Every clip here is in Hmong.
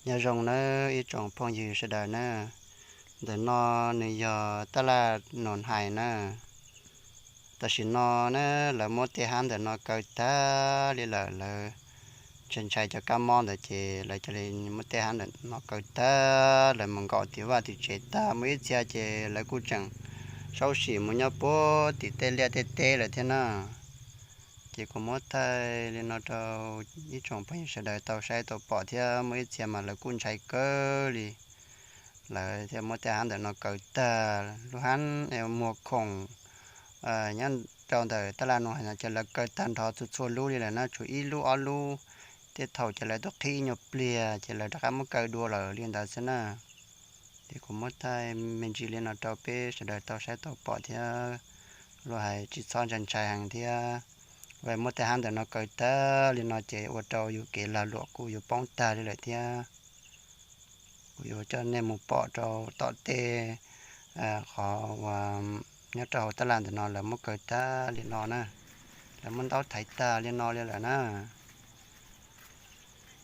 Nyob zoo nawb ib tsoom phooj ywg sawv daws na, ntawm no nws yog taj laj Nus Hais na. Tam sim no na, lawv muab tej hab ntawm no kaw tag li lawm, lawv ntshai ntshai cov kab mob ntawd ces lawv cia li muab tej hab ntawm no kaw tag, lawv mus nkaum tim vaj tim tsev tag. Muaj ib txhia ces lawv kuj tseem saub sim mus nyob puag tim tej liaj tej teb lawm thiab na. Ces kuv muab thaij li no rau ib tsoom phooj ywg sawv daws tau saib tau pom thiab, muaj ib txhia mas lawv kuj ntshai kawg li. Lawv thiaj muab tej hab ntawm no kaw tag, lub hab muag khoom nyob rau ntawm taj laj Nus Hais no ces lawv kaw tag nrho txhua txhua lub li lawm na, tshuav ib lub ob lub, tej thaum ces lawv tuaj qhib ib nyuag pliag ces lawv rov qab muab kaw dua lawm li ntawd xwb na. Ces kuv muab thaij me ntsis li no rau peb sawv daws tau saib tau pom thiab, los hais tsis txhob ntshai ntshai heev thiab. Muab tej hab ntawm no kaw tag li no ces ua rau yus kev lag luam kuj yuav poob tag li lawm thiab. Kuv yuav coj nej mus pom rau tom tej qhov uas nyob rau hauv taj laj ntawm no lawv muab kaw tag li no na, lawv muab ntaub thaiv tag li no li lawm na.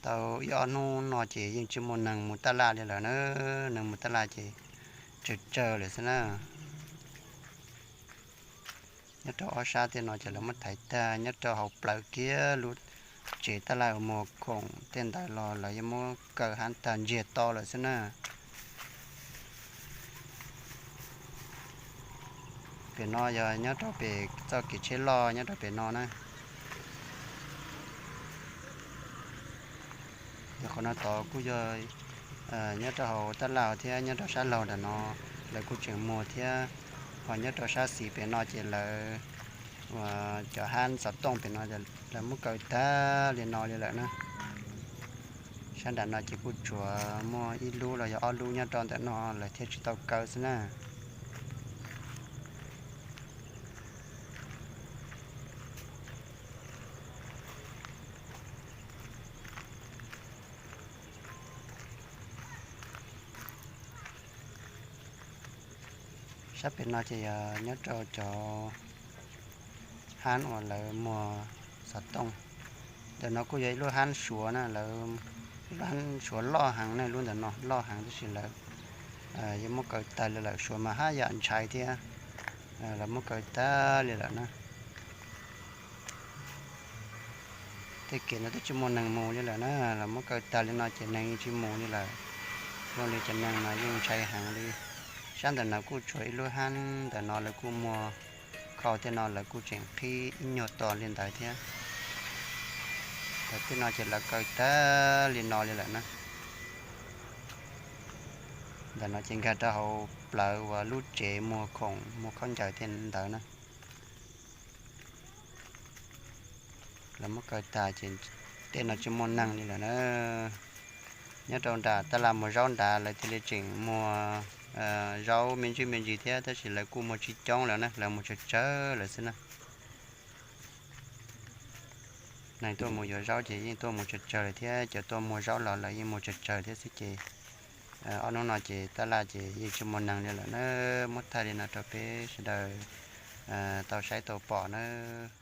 Tau ib ob hnub no ces yeej tsis muaj neeg mus taj laj li lawm na, neeg mus taj laj ces tsawg tsawg lawm xwb na. Nyob rau ob sab tej no ces lawv muab thaiv tag, nyob rau hauv plawv kiag lub tsev taj laj uas muag khoom tej ntawd los lawv yeej muab kaw hab tag ntsiag to lawm xwb na. Pem no yog nyob rau pem txoj kev tsheb loj nyob rau pem no na. Yog qhov no tod kuj yog nyob rau hauv taj laj thiab, nyob rau sab laug ntawm no lawv kuj tseem muag thiab. Ho nyob rau sab xis pem no ces lawv, cov hab xov tooj pem no lawv muab kaw tag li no li lawm na. Sab nram no ces kuj tsuas muaj ib lub los yog ob lub nyob rau ntawm no lawv thiaj tsis tau kaw xwb na. Sab pem no ces yog nyob rau cov hab uas lawv muag xov tooj. Ntawm no kuj yog ib lub hab suav na, lawv, ib lub hab suav loj heev na, lub ntawm no loj heev tab sis lawv yeej muab kaw tag li lawm, suav mas haj yam ntshai thiab. Lawv muab kaw tag li lawm na. Tej kev no twb tsis muaj neeg mus li lawm na, lawv muab kaw tag li no ces neeg yeej tsis mus li lawm. Zoo li cov neeg mas yeej ntshai heev li. Sab ntawm no kuj tshuav ib lub hab ntawm no lawv kuj muag khau tej no lawv kuj tseem qhib ib nyuag to li ntawd thiab. Ntawm tej no ces lawv kaw tag li no li lawm na. Ntawm no ces nkag rau hauv plawv uas lub tsev muag khoom muag khaub ncaws tej ntawd na. Lawv muab kaw tag ces tej no tsis muaj neeg li lawm na. Nyob rau nram taj laj muag zaub nrad lawv thiaj li tseem muag zaub me ntsis me ntsis thiab, tab sis lawv kuj muag tsis coob lawm na, lawv muag tsawg tsawg lawm xwb na. Neeg tuaj mus yuav zaub ces yeej tuaj mus tsawg tsawg lawm thiab, cov tuaj muag zaub los lawv yeej muag tsawg tsawg thiab xwb ces ob hnub no ces taj laj ces yeej tsis muaj neeg li lawm na. Muab thaij li no rau peb sawv daws tau saib tau pom nawb.